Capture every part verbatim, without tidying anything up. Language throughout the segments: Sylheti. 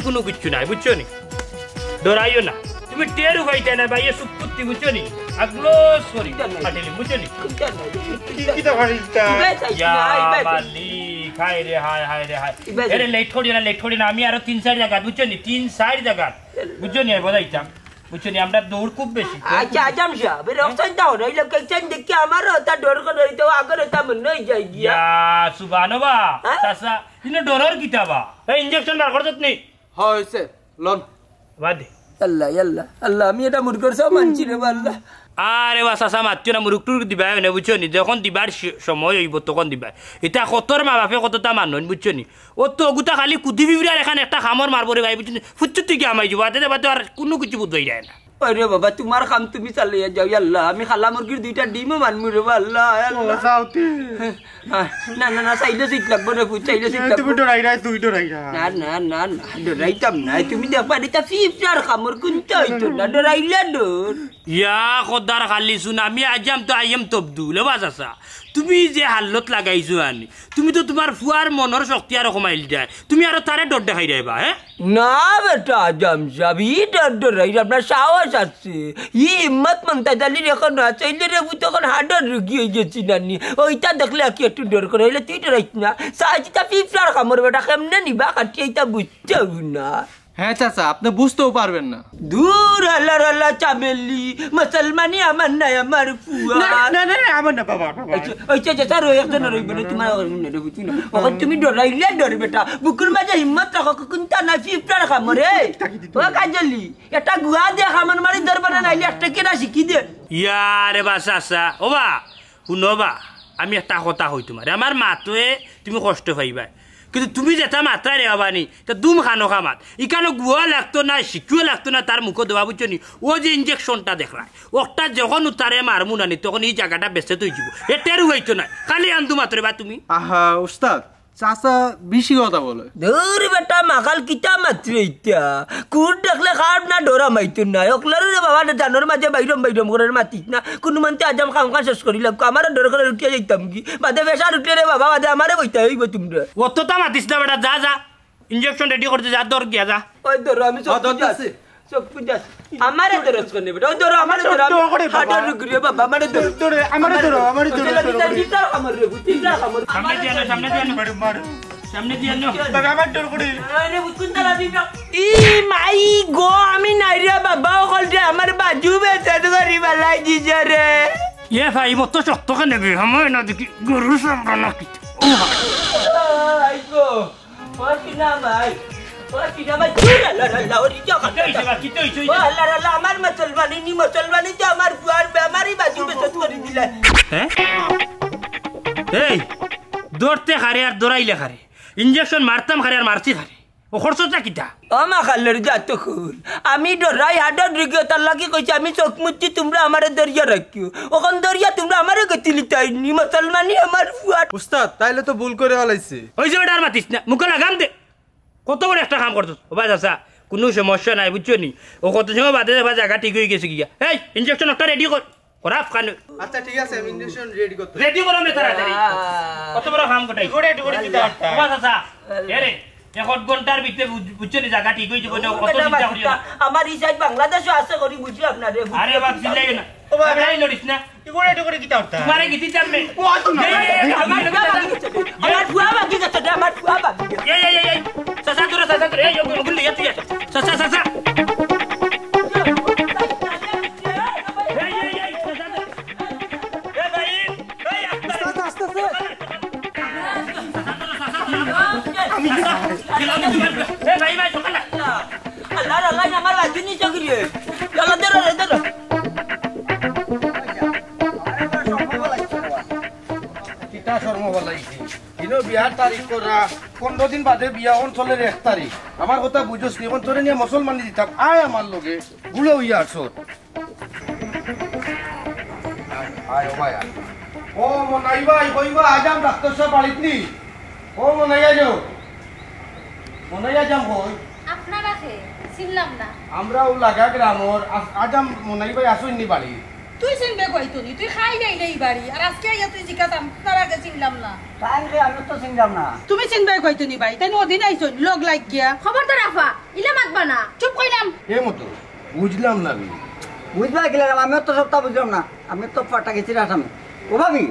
কুনু কিচ্ছু নাই, বুঝছো নি? ডরাইও না। তুমি টেরও পাইতায় না, ভাইয়ে চুপ করতে, বুঝছো নি? আগলো সরি, কিতা নাই? ফাটিলি, বুঝছো নি? কিতা নাই? কি, কিতা ফাটিলতা? ইবায় চাইছি ইয়া না, ইবায় চাইছি। মালিক, হায় রে, হায়, হায় রে, হায়। ইবায় এরে চাইছি। লেট করিও না, লেট করিও না। আমি আরো তিন চাইর জাগাত, বুঝছো নি? তিন চাইর জাগাত। বুঝছো নি? আমি বুঝাইতাম। বুঝছো নি? আমরা দৌড় খুব বেশি। আচ্ছা, আজম সাহেব, এরে অবস্থান দাও না। এই লোক একজন দেখি আমারও তা ডর করে, এই তো আগর তা মনে হয়ে যায় গিয়া। ইয়া, সুবহানাল্লাহ। হ্যাঁ? চাচা, ইনো ডরর কিতা বা? এই ইঞ্জেকশন বার করছত নি? হ্যাঁ, হইছে। লন। বাদে। আল্লাহ, আল্লাহ, আল্লাহ, আমি এটা মুরগর সব মানছি রে বা আল্লাহ। আরে বা চাচা, মাতিও না, মুরগ টুরগ দিবায় অনে, বুঝছো নি? যখন দিবার স-, সময় অইবো, তখন দিবায়। ইতা কতর মা বাপে কততা মানইন, বুঝছো নি? ও তো অগুতা খালি কুদি বিবরার এখান একটা কামড় মারবো রে ভাই, বুঝছো নি? ফুচ্চুত তুই কি আমাই যাবো, আতে দেবা তো আর কুনু কিছু বুঝবায় যায় না। আরে বাবা, তুমার কাম তুমি চালাইয়া যাও, ইয়া আল্লাহ। আমি কালা মুরগির দুইটা ডিমও মানমু রে বা আল্লাহ, ইয়া আল্লাহ। ও, যাও তে। হ্যাঁ, না, না, না, চাইলে সিট লাগবো রে, ফুট, চাইলে সিট এ, লাগবো। তুমি ডরাইরায়, তুই ডরাইরা। না, না, না, না, ডরাইতাম না। তুমি দেখবায়, এটা ফিফড়ার কামড়, কুন্তা অইতো না, ডরাইলে ডর। ইয়া খোদার খালি হুন, আমি আইয়াম তো আইয়াম তবদুল, ও বা চাচা। তুমি যে হাল্লত লাগাইছো আনি, তুমি তো তুমার ফুয়ার মনর শক্তি আরো কমাইলিতায়। তুমি আরো তারে ডর দেখাইরায় বা, হ্যাঁ? না বেটা, আজম সাব, ই ডর ডরাইর আপনার সাহস আছে। ই হিম্মত মন্তাজ আলীর এখন আছে, অইলে রে পুত এখন হার্টর রুগী অইগেছি নানি। ওইটা দেখলে আর কি একটু ডর করে, অইলে তুই ডরাইস না। সাহসিতা ফিফড়ার কামড় বেটা, কেমনে নিবা কাটিয়ে ইতা বুঝতে হবে না। হ্যাঁ চাচা, আপনে বুঝতেও পারবেন না। দূর আল্লাহর আল্লাহ চামেলি, মুসলমানি আমার নাই, আমার ফুয়া। না, না, না, না, আমার না, বাবা, বাবা। আচ্ছা, আচ্ছা, আচ্ছা, স্যার, ওই একজন রইব না, তোমার ওর মনে রইব, তুই না। ওখান তুমি ডরাইলে ডর বেটা, বুকুর মাঝে হিম্মত রাখো, কুন্তা না ফিফড়ার কামড়ে। ও কাজলি, এটা গুয়া দে, কামড় মারি ধরবে না, নাইলে একটা কেনা শিখি দে। ইয়া রে বা চাচা, ও বা, হুনো বা, আমি একটা কথা কই তুমারে, আমার মাতোয়ে তুমি কষ্ট পাইবায়, কিন্তু তুমি যেটা মাতরায় রে বাবা নি, তা দুম খানো খামাত। ইখানো গুয়া লাগতো না, শিকিও লাগতো না, তার মুখো দেওয়া, বুঝছো নি? ও যে ইঞ্জেকশনটা দেখরায়, ওটা যখন উতারে মারমু নানি, তখন ই জাগাটা বেসে থই যিবো। এ টেরও পাইতো নায়, খালি আন্দু মাতরে বা তুমি। আহা, উস্তাদ, চাচা বেশি কথা বলে। দূর বেটা, মাকাল কিতা মাতরে ইতা? কুট দেখলে কার না ডরা মাইতো না। অকলরে রে বাবা, জানর মাঝে বাইরম বাইরম করে মাতিস না। কুনু মন্তে আজম কাম কাজ শেষ করি লাগবো। আমারও ডর করে উঠিয়া যাইতাম কি? বাদে বেশার উঠলে রে বাবা, বাদে আমারে বইতে অইব তুমরা। অততা মাতিস না বেটা, যা, যা। ইঞ্জেকশন রেডি করতে যা, দর গিয়া যা। ওই ধরো, আমি চোখ ও, দর বুঝে আছে। আছি। চোখ বুঝে আছি। আমারে ধরো, কোনে বেটা? ওই ধরো, আমারে ধরো, আমি হার্টর রুগী রে বাবা, আমারে ধরো। ধরো, আমারে ধরো, ধরো, আমারে ধরো, ধরো। আমার রে, বুঝতে যা, আমার রে, বুঝতে যা, আমার রে। সামনে দিয়া আনো, সামনে দিয়া আনো। মারো, মারো। সামনে দিয়া আনো। বাবা, আমার ডর করে। আরে, বুঝতে যা, আমি না। ই মাই গো, আমি নাই রে বাবা, অকল যে আমার বাজু বেচে তো করি বালাই দিছে রে। এ ভাই, মত শক্ত কেনে বে? আমার না দেখি গরু সামরা নাকি? ও ভাই। I go. ও টিনা ভাই, ও টিনা ভাই, চুর, আল্লাহ, আল্লাহ, ওরে কি অবস্থা? কিতা অইছে বা, কিতা অইছে? ও আল্লাহ, আল্লাহ, আমার মুসলমানি নি, মুসলমানি তো আমার ফুয়ার বেমারি বাজু বেচত করি দিলা। হ্যাঁ? এই, ধরতে কারে আর ডরাইলে কারে? ইঞ্জেকশন মারতাম কারে আর মারছি কারে? ও খরচটা কিতা? ও মাকালর জাত অকল, আমি ডরাই হার্টর রুগী, তার লাগি কইছি আমি চোখ মুজছি, তুমরা আমারে ধরিয়া রাখিও। অখন ধরিয়া তুমরা আমারে গতিলিতায় নি, মুসলমানি আমার ফুয়া। উস্তাদ, তাইলে তো ভুল করে ফালাইছে। ওই যে বেটা আর মাতিস না, মুখো লাগাম দে। কত বড় একটা কাম করছস। ও বা চাচা, কুনু সমস্যা নাই, বুঝছো নি? ও কত সময় বাদে দেখবা জাগা ঠিক অইগেছে গিয়া। এই, ইঞ্জেকশন একটা রেডি কর। খরাপ খান। আচ্ছা, ঠিক আছে, আমি ইঞ্জেকশন রেডি করতে। রেডি করো নে তাড়াতাড়ি। আহ। কত বড় কাম গোটাই। রেডি করে দিতে পারতা। ও বা চাচা, এরে, এক আধ ঘন্টার ভিতরে বুঝ-, বুঝছো নি, জাগা ঠিক অইযিবো, ও অত বেটা চিন্তা করিও না। আমার ই সাইড বাংলাদেশও আছে করি বুঝলাম না রে, আরে বাপ, চিল্লাইও না। ও বাবা। আরে, এই লড়িস না। ইগুরে, ইগুরে কিতা অর্থ? তোমারে গিতি চাপবে। ও, তো না। এই, এই, এই, এই, আমার ফুয়া ভাগি গেছে রে, আমার ফুয়া ভাগি গেছে রে, আমার ফুয়া ভাগি গেছে। এই, এই, এই, এই। চাচা ধরো, চাচা ধরো। এই, ওগুলো, ওগুলো নিয়ে তুই আয়। চাচা, চাচা। এই, এই, এই, চাচা ধরো। এই ভাই, এই, আস্তে, আস্তে, আস্তে। আমি চাচা ধরো, চাচা ধরো। এই ভাই, ভাই, সকালে। আল্লাহ, আল্লাহ, আমার বাজু নিচে গিয়ে। চলো, ধরো, ধরো। কিতা শরম বালাইছে? ইনো বিয়ার তারিখ করা, পনেরো দিন বাদে বিয়া, অন চলের এক তারিখ। আমার কথা বুঝোস নি? অন তোরে নিয়া মুসলমানি দিতাম। আয় আমার লগে, গুলো অইয়া আছস। আয়, আয়, ও ভাই, আয়। ও মনাই ভাই, কইবা, আজাম ডাক্তার সাব বাড়িত নি? ও মনাই, আয়। মনাই, আজাম কই? আপনারা কে? চিনলাম না। আমরা ও লাগা গ্রামর, আজ-, আজাম মনাই ভাই আছইন নি বাড়ি? তুই চিনবে কইতো নি, তুই খাই যাইলে এই বাড়ি, আর আজকে আইয়া তুই জিকাস, আমি তার আগে চিনলাম না। তাই রে, আমি তো চিনলাম না। তুমি চিনবে কইতো নি ভাই, তাইন অদিন আইছইন লগ লাগিয়া। খবরদার আফা, ইলা মাতবা না। চুপ কইলাম। এ মতো, বুঝলাম না আমি। বুঝবা কিলা রে, আমিও তো সবটা বুঝলাম না। আমি তো ফাটা গেছি আসামি। ও ভাবি,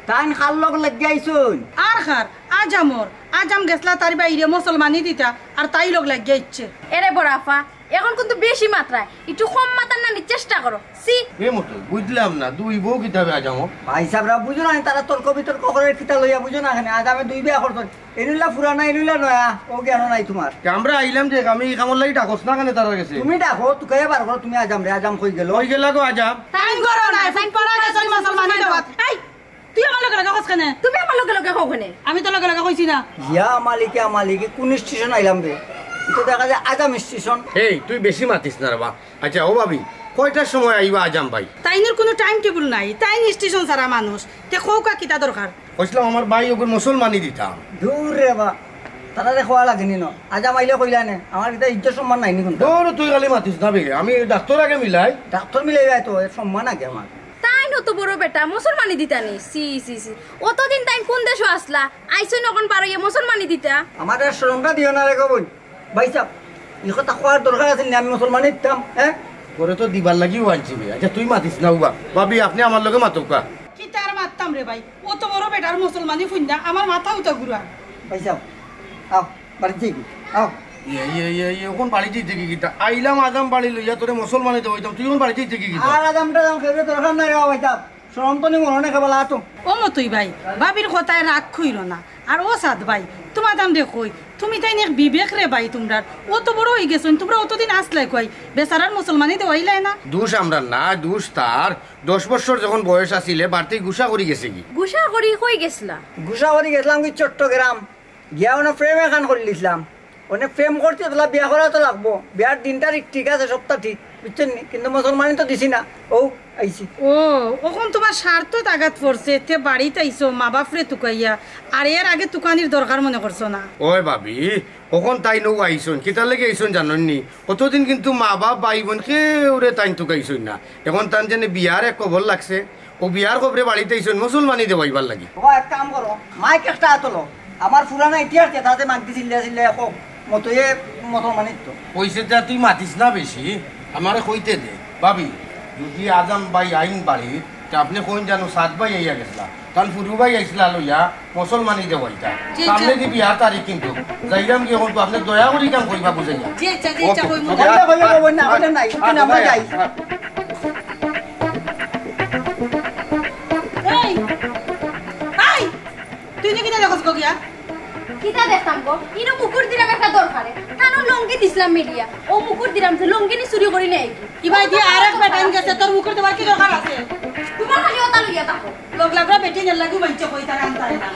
তাইন কার লগ লাগিয়া আইছইন? আর কার? আজামর। আজাম গেছলা তার বাইরে মুসলমানি দিতা, আর তাই লগ লাগিয়া আইছে। এরে বড় আফা, এখন কিন্তু বেশি মাতরায়, একটু কম মাতার নানি চেষ্টা করো। সি। এ মতো, বুঝলাম না, দুই বউ কিতাবে আজামর? ভাই সাবরা বুঝো না, তারা তর্ক বিতর্ক করে কিতা লইয়া বুঝো না কেনে? আজামে দুই বিয়া করছইন, এনুলা পুরানা, এনুলা নয়া, ও জ্ঞান নাই তুমার। তে আমরা আইলাম যে, আমি এই কামর লাগি ডাকস না কেনে তারার গেছে? তুমি ডাকো, তুকাইয়া বার করো, তুমি আজাম রে, আজাম কই গেল? কই গেলা গো আজাম? তাইন ঘরো নাই, তাইন পাড়া গেছইন মুসলমানি দেওয়াত। এই, তুই আমার লগে লগে কস কেনে? তুমি আমার লগে লগে কও কেনে? আমি তো লগে লগে কইছি না। ইয়া মালিক, ইয়া মালিক, কোন স্টেশন আইলাম রে? তো দেখা যায় আজাম স্টেশন। এই, তুই বেশি মাতিস না রে বা। আচ্ছা, ও ভাবি, কয়টার সময় আইবা আজাম ভাই? তাইনর কুনু টাইম টেবল নাই, তাইন স্টেশন ছাড়া মানুষ। তে কউক্কা কিতা দরকার? কইছিলাম আমার ভাই ওগুর মুসলমানি দিতাম। দূর রে বা, তারারে কওয়া লাগেনি ন। আজাম আইলে কইলা নে, আমার কিতা ইজ্জত সম্মান নাই নি কুনটা? দূর, তুই খালি মাতিস না বে, আমি ডাক্তর আগে মিলাই। ডাক্তর মিলাই যায় তো, এর সম্মান আগে আমার। তাইন অত বড় বেটা, মুসলমানি দিতা নি? সি, সি, সি। অতদিন তাইন কুন দেশো আছলা? আইছইন অখন বার অইয়া মুসলমানি দিতা? আমারে শরমটা দিও না রে গো বইন। ভাই সাব, ই কথা কওয়ার দরকার আছে নি? আমি মুসলমানি দিতাম, হ্যাঁ? পরে তো দিবার লাগিউ আনছি বে। আচ্ছা, তুই মাতিস না উবা। ভাবি, আপনে আমার লগে মাতউক্কা। কিতা আর মাততাম রে ভাই? অত বড় বেটার মুসলমানি ফুইন্দা, আমার মাথা উতা ঘুরা। ভাই সাব, আও, বাড়িত যাই গি, আও। ইয়ে, ইয়ে, ইয়ে, ইয়ে, অখন বাড়িত যাইতে গি কিতা? আইলাম আজাম বাড়ি লইয়া, তোরে মুসলমানি দেওয়াইতাম, তুই অখন বাড়িত যাইতে গি কিতা? আর আজাম টাজাম খাইবার দরকার নাই রে ভাই সাব। শরম তো নি মরণে খাবার আতো। ও মতই ভাই, ভাবির কথায় রাগ কইরো না। আর ও সাদ ভাই, তুমার দাম রে কই, তুমি তাইন এক বিবেক রে ভাই তুমরার। অত বড় অইগেছইন, তুমরা অতদিন আছলায় কই, বেচারার মুসলমানি দেওয়াইলায় না। দোষ আমরার না, দোষ তার। দশ বছর যখন বয়স আছিল, বাড়িত গুসা করি গেছে গি। গুসা করি কই গেছলা? গুসা করি গেছলাম গি চট্টগ্রাম। গিয়া অনো প্রেম এখান করিলিছলাম। অনে প্রেম করতে তোলা বিয়া করা তো লাগবো। বিয়ার দিন তারিখ ঠিক আছে, সবতা ঠিক, বুঝছইন নি? কিন্তু মুসলমানি তো দিছি না। ও আইছি। ও, অখন তুমার স্বার্থত আঘাত পড়ছে, তে বাড়িত আইছো, মা বাপরে তুকাইয়া, আর এর আগে তুকানির দরকার মনে করছো না? ওই ভাবি, অখন তাইন নু আইছইন, কিতার লাগি আইছইন জানইন নি? অতদিন কিন্তু মা বাপ, ভাই বইন কেউরে তাইন তুকাইছইন না। অখন তান যেনে বিয়ার এক কবর লাগছে, ও বিয়ার কবরে বাড়িত আইছইন মুসলমানি দেওয়াইবার লাগি। বাবা, এক কাম করো, মাইক একটা আতো লও। আমার পুরানা ইতিহাস যেতা আছে মাইক দি চিল্লা চিল্লা কও, মতইয়ে মুসলমানিত্ব। কইছে তে তুই মাতিস না বেশি, আমারে কইতে দে। ভাবি, যুদি আজাম ভাই আইন বাড়িত, তে আপনে কইন জানো সাদ ভাই আইয়া গেছলা। তান ফুরু ভাই আইছলা লইয়া, মুসলমানি দেওয়াইতা। জি, সামনে জি। দি বিয়ার তারিখ কিন্তু। যাইরাম গি অখন তো আপনে দয়া করি কাম কইবা বুঝাইয়া। জি, আচ্ছা, জি, আচ্ছা, ওকে। কইমু। ওকে। আমরা কইয়া কইবো না, আমরা নাই। ওকে, আমরা যাই। এই, এই, তুই নি কিতা দেখস গো গিয়া? কিতা দেখতাম গো? ইনো মুকুর দিরাম একটা দরকারে। তানু লুঙ্গি দিছলাম মিলিয়া। ও মুকুর দিরাম যে লুঙ্গি নি চুরি করি নেয় কি? ইবায় দিয়া আরেক বেটাইন গেছে, তোর মুকুর দেওয়ার কি দরকার আছে? তুমার খালি ওটা লইয়া থাকো। লগ লাগরা বেটিন এর লাগি মাইনষে কই তারে আনতারে না।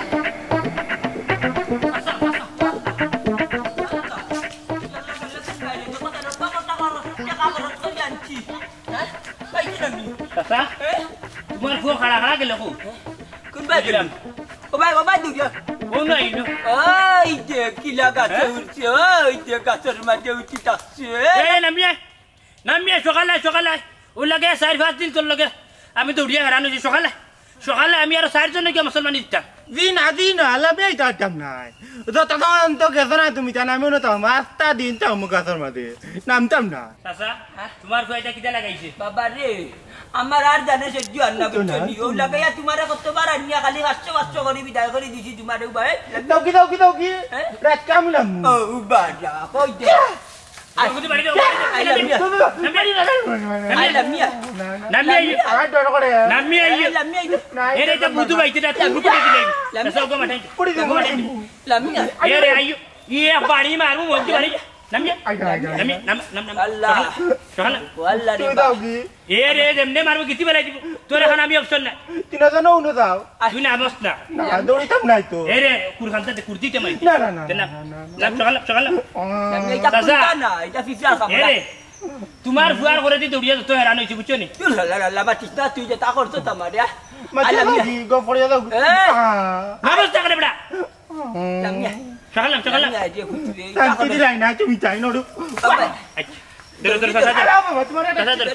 চাচা, তুমার ফুয়া খাড়া খাড়া গেল কো? কোন ভাই? বুঝলাম। ও ভাই, ও ভাই, দুইজন। ও নাই, নো। ওই যে কিলা গাছে হ্যাঁ? উঠছে, ওই যে গাছের মাঝে উঠি থাকছে। এ, নামিয়ে, নামিয়ে, সকালে, সকালে। ওর লগে চার পাঁচ দিন তোর লগে আমি দৌড়িয়া হেরান অইছি। সকালে, সকালে আমি আরো চারজন লগে মুসলমানি দিতাম। জি না, জি না, আলাপে আইতাম নাই। যতক্ষণ তো গেছো না তুমি, জানো আমি অনো থাকমু, আস্তা দিন থাকমু গাছের মাঝে, নামতাম না। চাচা, তুমার ফুয়া ইটা কিতা লাগাইছে? বাবা রে, আমার আর জানে সহ্য আর না, বুঝছো নি? ও লাগাইয়া তুমারে কতবার আনিয়া খালি পাঁচশো পাঁচশো করি বিদায় করি দিছি তুমারে, উবাই। দাও কি, দাও কি, দাও কি? হ্যাঁ? রাত কামলাম। ও, উবা, যা, কই দে। আই, বুঝি বাড়ি যাও। আই লামিয়া। আই লামিয়া। নামি আইও। আমার ডর করে। নামি আইও। আই লামিয়া। এরে, এটা বুঝু ভাই, এটা তুমি করে দিলে। লামিয়া। চাচা, ওকে মাঠাই। লামিয়া। এরে, আইও। ইয়ে বাড়ি মারমু, মন্ত্রী বাড়ি। নামিয়া। I, I, I. নামিয়া, নাম, নাম, নাম। আল্লাহ। সকাল। ও আল্লাহ রে তুই বাপ। দাও কি? এরে, যেমনে মারমু, গিতি বেলাই দিমু। তোর এখন আমি option না। তিনজন উনো যাও। তুই না বস না। না, দৌড়িতাম নাই তো। এরে, কুরখানটা দে, কুর্তিতে মারি। না, না, না, দে না। না, না, না, না। না, সকাল, সকাল। আহ। আমি এটা চাচা। কুর্তা না, এটা ফিফা কাপড়। এরে, তুমার ফুয়ার ঘরে দি দৌড়িয়া যত হেরান অইছি, বুঝছো নি? তুই লালা লালা মাতিস না, তুই যেটা করছো তো আমারে, আ? মাতিস আল্লাহ না মিয়া। কি, গো পড়িয়া যাও। এ? আহ। না বস না করে বেটা। লামিয়া। সকাল, সকাল। লামিয়া, যে কুতুরে, এটা শান্তি করে। দিলাই না, তুমি তাই নড়ো। বাবা। আচ্ছা। ধরো, ধরো, চাচা, ধরো। আরে বাবা, তোমার এটা চাচা, ধরো।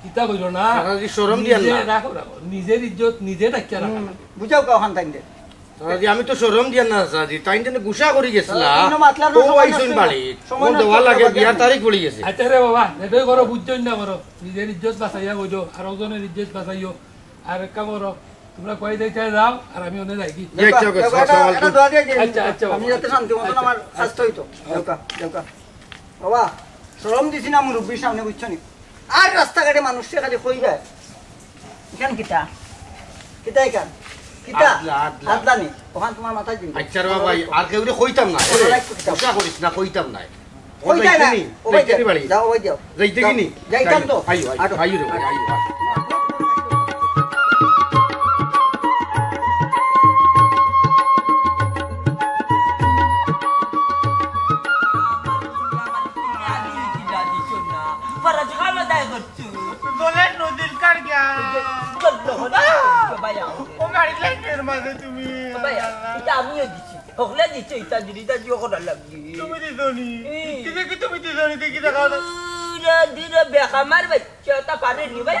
কিতা কইল না? চাচাজি, শরম দিয়ার নিজে না। রাখো, রাখো। নিজের ইজ্জত নিজে রাখিয়া রাখো। হুম, বুঝাও কাও খান তাইন দে। চাচাজি, আমি তো শরম দিয়ার না, চাচাজি। তাইন যেন গুসা করি গেছিলা। ইনো মাতলার না ও সময় আইছইন নষ্ট বাড়ি। সময় কোন নষ্ট দেওয়া লাগে, করবা বিয়ার কেন? তারিখ পড়ি গেছে। আচ্ছা রে বাবা, যেটাই করো, বুঝছইন না করো। নিজের ইজ্জত বাঁচাইয়া কইও, আর ওজনের ইজ্জত বাঁচাইও। আর এক কাম করো, তোমরা কই যাইতে যাও, আর আমি ওনে যাই কি? ইয়ে, ইচ্ছা করছে, দেখো, এটা, আসসালামু এটা আলাইকুম। দোয়া দিয়ে দিন। আচ্ছা, আচ্ছা, আমি বাবা। যাতে শান্তি মতো আচ্ছা, আমার আচ্ছা। কাজটা হইতো। যাও কা, যাও কা। বাবা, শরম দিছি না মুরব্বীর সামনে, বুঝছো নি? আর রাস্তাঘাটে মানুষে খালি কই যায়। ইখান কিতা? কিতা ইখান? কিতা? আদলা, আদলা। আদলা নি? ওখান তোমার মাথায় দিন। আচ্ছা রে বাবা, আর কেউরে কইতাম না। ওরা রাখতে কিতা? গুসা করিস না, কইতাম না। কই যায় না? যাইতে নি? ও ভাই যাইতে নি যাও। বাড়ি? যাও, ও ভাই যাও। যাইতে যাও। কি নি? যাইতাম তো। আইও, আইও, আটো। আইও রে, আইও, আইও। জলের নদীর কার গিয়া। ও গাড়ি লাইনের মাঝে তুমি। ভাই, এটা আমিও দিছি। হকলে দিছে, ইটা দিলি, ইটা দিও করা লাগবে। তুমি দিছো নি? এই। কিতা কি তুমি দিছো নি? দেখি দেখাও তো। দূরে, দূরে, বেকামার বাচ্চা, তা পারে নি ভাই?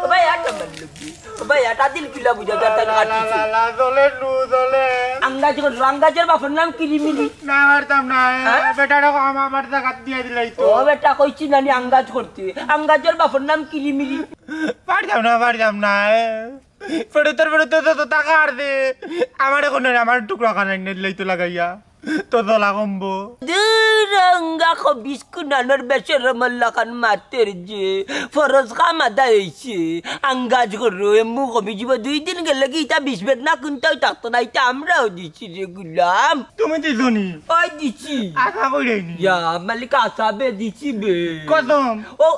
ও ভাই, আটা মার লাগবে। ও ভাই, আটা দিল কিলা বুঝা যায়, তার লা, লা, কাটিছে। লা, লা, জ্বলে নু, জ্বলে। আঙ্গাজ করলো, আঙ্গাজের বাপর নাম কিরিমিরি। না, মারতাম না। হ্যাঁ? বেটারে কম আমার জাগাত দিয়া দিলাই তো। ও বেটা, কইছি না নি আঙ্গাজ করতে। আঙ্গাজের বাপর নাম কিরিমিরি। পারতাম না, পারতাম না। ফেরতর ফেরত তো, তো টাকা আর দে। আমারে কোনো আমার টুকরা খানা এনে দিলাই তো লাগাইয়া। তো দলা কমবো। দুরঙ্গা খবিস কুনানোর বেশরম লাখান মাতের যে। ফরজ কাম আদায় হইছে। আঙ্গাজ করো, এমু কমি যাব। দুই দিন গেলে কি ইটা বিষ বেদ না কুনটাও থাকতো না। ইটা আমরাও দিছি রে গুলাম। তুমি দিছো নি? ওই দিছি। আশা করি নি। ইয়া, মালিক আশা বে দিছি বে। কসম। ও,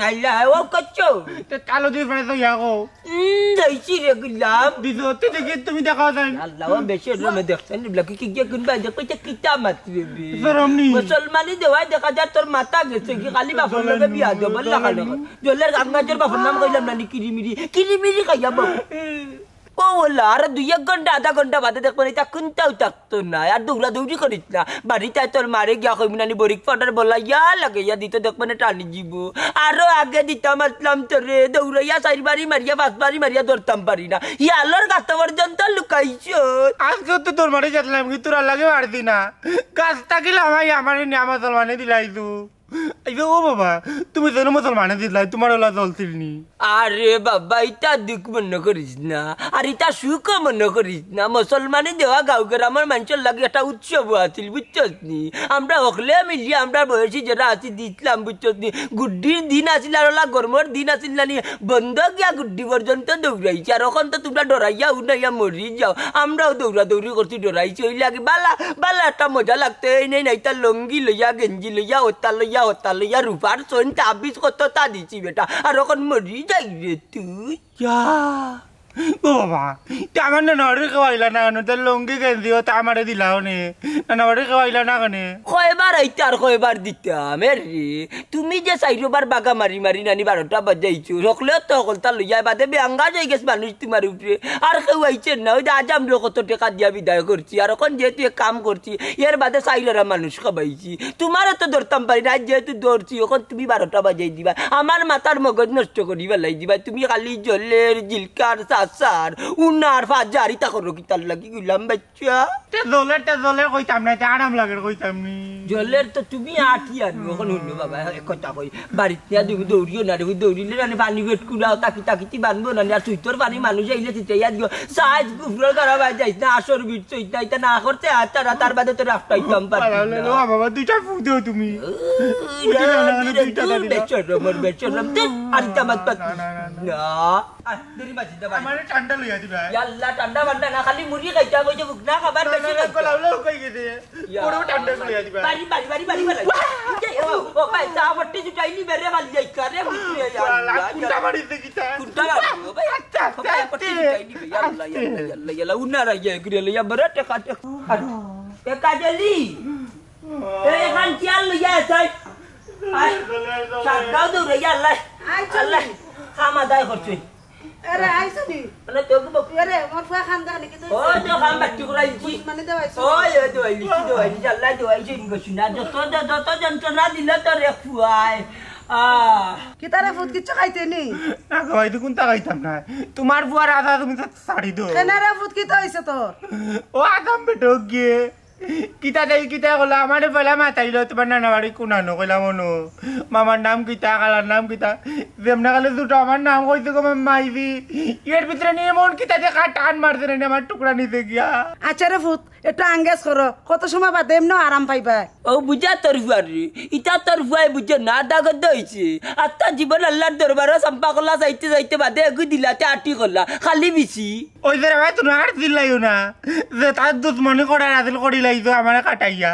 আল্লাহ, ও করছো? তে কালো দিয়ে ফেলে তো ইয়াগো। উম, যাইছি রে গুলাম। দিছো, তে দেখি তুমি দেখাও দেন। আল্লাহ, ও বেশি ওর মধ্যে দেখছেন, এগুলা কি, কি, কি, কোন বাজে, কইতে কিতা মাতবে বে? শরম নি? মুসলমানি দেওয়ায় দেখা যায় তোর মাথা গেছে কি, খালি বাপর লগে বিয়া দেবো, লাগানো। জলের গাঙ্গাজের বাপর নাম কইলাম না নি, কিরিমিরি, কিরিমিরি খাইয়া বউ। ও ওলা, আর দুই এক ঘন্টা, আধা ঘন্টা বাদে দেখবেন, ইটা কুনটাও থাকতো না। আর দৌড়াদৌড়ি করিস না। বাড়িত আয় তোর মারে গিয়া কইমু নানি, বরিক পাউডার বলা ইয়া লাগে, ইয়া দিতে দেখবেন, টানি দিব। আরো আগে দিতাম আসলাম তোরে, দৌড়াইয়া চাইর বাড়ি মারিয়া, পাঁচ বাড়ি মারিয়া ধরতাম পারি না। ইয়ালোর গাত পর্যন্ত লুকাইছ। আজকে তো তোর মারে যেতলাম কি তোরা লাগে মারতি না। গাছ থাকিলে আমায় আমার নিয়ামত মানে দিলাইছু। এই যে, ও বাবা, তুমি যেন মুসলমানে দিলাই, তোমার ওলা চলছিল নি। আরে বাবা, ইটা দুঃখ মনে করিস না, আর ইটা সুখ মনে করিস না। মুসলমানে দেওয়া গাঁও গ্রামের মানুষের লাগি একটা উৎসব আছিল, বুঝছস নি? আমরা হকলে মিলিয়া, আমরা বয়সী যেরা আছি, দিছিলাম, বুঝছস নি? গুড্ডির দিন আছিল, আর ওলা গরমর দিন আছিল না নি? বন্ধ গিয়া গুড্ডি পর্যন্ত দৌড়াইছি, আর অখন তো তোমরা ডরাইয়া উনাইয়া মরি যাও। আমরাও দৌড়াদৌড়ি করছি, ডরাইছি, ওই লাগি বালা বালা একটা মজা লাগতো। এই নেই না, ইতা লুঙ্গি লইয়া, গেঞ্জি লইয়া, ওতা লইয়া, ওতা লইয়া, রূপার চইন তাবিজ কত তা দিছি বেটা। আর অখন মরি যাই রে তুই। যা। ও বাবা, তে আমার নানারে খাওয়াইলা না কেনে? তে লুঙ্গি গেঞ্জি ওতা আমারে দিলাও নে। নানারে খাওয়াইলা না কেনে? কয়বার আইতে আর কয়বার দিতাম, এ রে। তুমি যে চাইরোবার বাগা মারি মারি নানি বারোটা বাজাইছো, হকলেও তো হকলতা লইয়া বাদে বেআঙ্গাজ হয়ে গেছে মানুষ তোমার উপরে। আর কেউ আইছে না, ওই যে আজ আমরা কত টেকা দিয়া বিদায় করছি, আর অখন যেহেতু এক কাম করছি, এর বাদে চাইর আরা মানুষ খাবাইছি। তোমারও তো ধরতাম পারি না, আজ যেহেতু ধরছি, অখন তুমি বারোটা বাজাই দিবা, আমার মাথার মগজ নষ্ট করি বেলাই দিবা। তুমি খালি জলের, জিলকার, চাচার, উনার, ফাজার, ইতা করো কিতার লাগি গুলাম ভাই? তে জলের, তে জলের কইতাম না, তে আরাম লাগের কইতাম নি। জলের তো তুমি আটি আর অখন হুনো বাবা, এক কথা কই, বাড়িত নিয়া তুমি দৌড়িও না রে, দৌড়িলে না রে, পানি বেট কুলাও, তাকি তাকি তি বানবো না রে, আর তুই তোর পানি মানুষ আইলে তিতে ইয়াদ গো, সাইজ গুফরল করা ভাই যাইস না, আসর বিট চইত না, ইতা না করতে আর তারা তার বাদে তো রাখতাইতাম পারি না। ও বাবা, দুইটা ফু দেও তুমি। ও, ফুটি না, না, না, না, দুইটা দূর দিলা। বেচরম, ওর বেচরম, দূর, আর ইতা মাত পাত না, না, না, না। না। আয়, দেরি মাঝে দে বাড়ি। আমারে ঠান্ডা লইয়া দিবা। ইয়াল্লা, ঠান্ডা মান্ডা না, খালি মুড়ি খাইতে হবে, ওই যে ভুক না খাবার না, বেশি না, না, খাইতে। গলা উলা শুকাই গেছে। ইয়া। বড় ঠান্ডা লইয়া দিবা। বাড়ি, বাড়ি, বাড়ি, বাড়ি, বাড়ি। এই, ও, ও, ভাই, চা ফট্টি জুটাইলি বেরে বালি যাই, কারে বুঝতে শালা, কুন্ডা বাড়ি দেখি তা। কুন্ডা বাড়ি, ও ভাই, আস্তে, আস্তে, ও ভাই, আস্তে। ফট্টি জুটাইলি, ইয়াল্লা, ইয়াল্লা, ইয়াল্লা, ইয়াল্লা, উনারা ইয়া করিয়া লইয়া বেরে টেকা, টেকা। আর, এ কাজলি, এ এখান চেয়ার লইয়া আছাই। আয়, সাতগাঁও দৌড়াইয়া আল্লাহ, আচ্ছা। আল্লাহ, খাম আদায় করছে। এরে, আইছো নি? মানে, তোকে বক- এরে, মোর ফুয়া খান দেখ নাকি তুই? ও, তো খাম বাট্টি করাইছি। মানে, দেওয়াইছো? ও, এ, দেওয়াইছি, দেওয়াইছি, আল্লাহ দেওয়াইছে, ইনগো শুনা। যত, যত, যত যন্ত্রণা দিল তোর এক ফুয়ায়। আহ। কিতা রে ফুত, কিচ্ছু খাইতে নি? না গো ভাই, দেখুন তা খাইতাম না। তোমার বুয়ার আদা তুমি তো ছাড়ি দো। কেনে রে ফুত, কিতা অইছে তোর? ও আদাম বেটো গিয়ে। কিতা দেই, কিতা কইলা? আমারে পয়লা মাতাইলো তোমার নানা বাড়ি কুনানো কইলাম অনু। মামার নাম কিতা, খালার নাম কিতা? যেমনে খালি দুটো আমার নাম কইছে গো মাইজি। এর ভিতরে নিয়ে মন কিতা দিয়ে কাট টান মারছে রে আমার টুকরা নিতে গিয়া। আচ্ছা রে ফুত, একটু আঙ্গেজ করো, কত সময় বাদে এমনেও আরাম পাইবা। ও বুঝা তোর ফুয়ার রে, ইতা তোর ফুয়াই বুঝে না, দাগদ হইছে। আর তার জীবন আল্লাহর দরবারও সাম্পা করলা, চাইতে চাইতে বাদে এগু দিলাতে আটি করলা, খালি বিছি। ওই যে রে ভাই, তুমি আর চিল্লাইও না, যে তার দুশ্মনী করার আছিল করি লাইতো আমারে কাটাইয়া।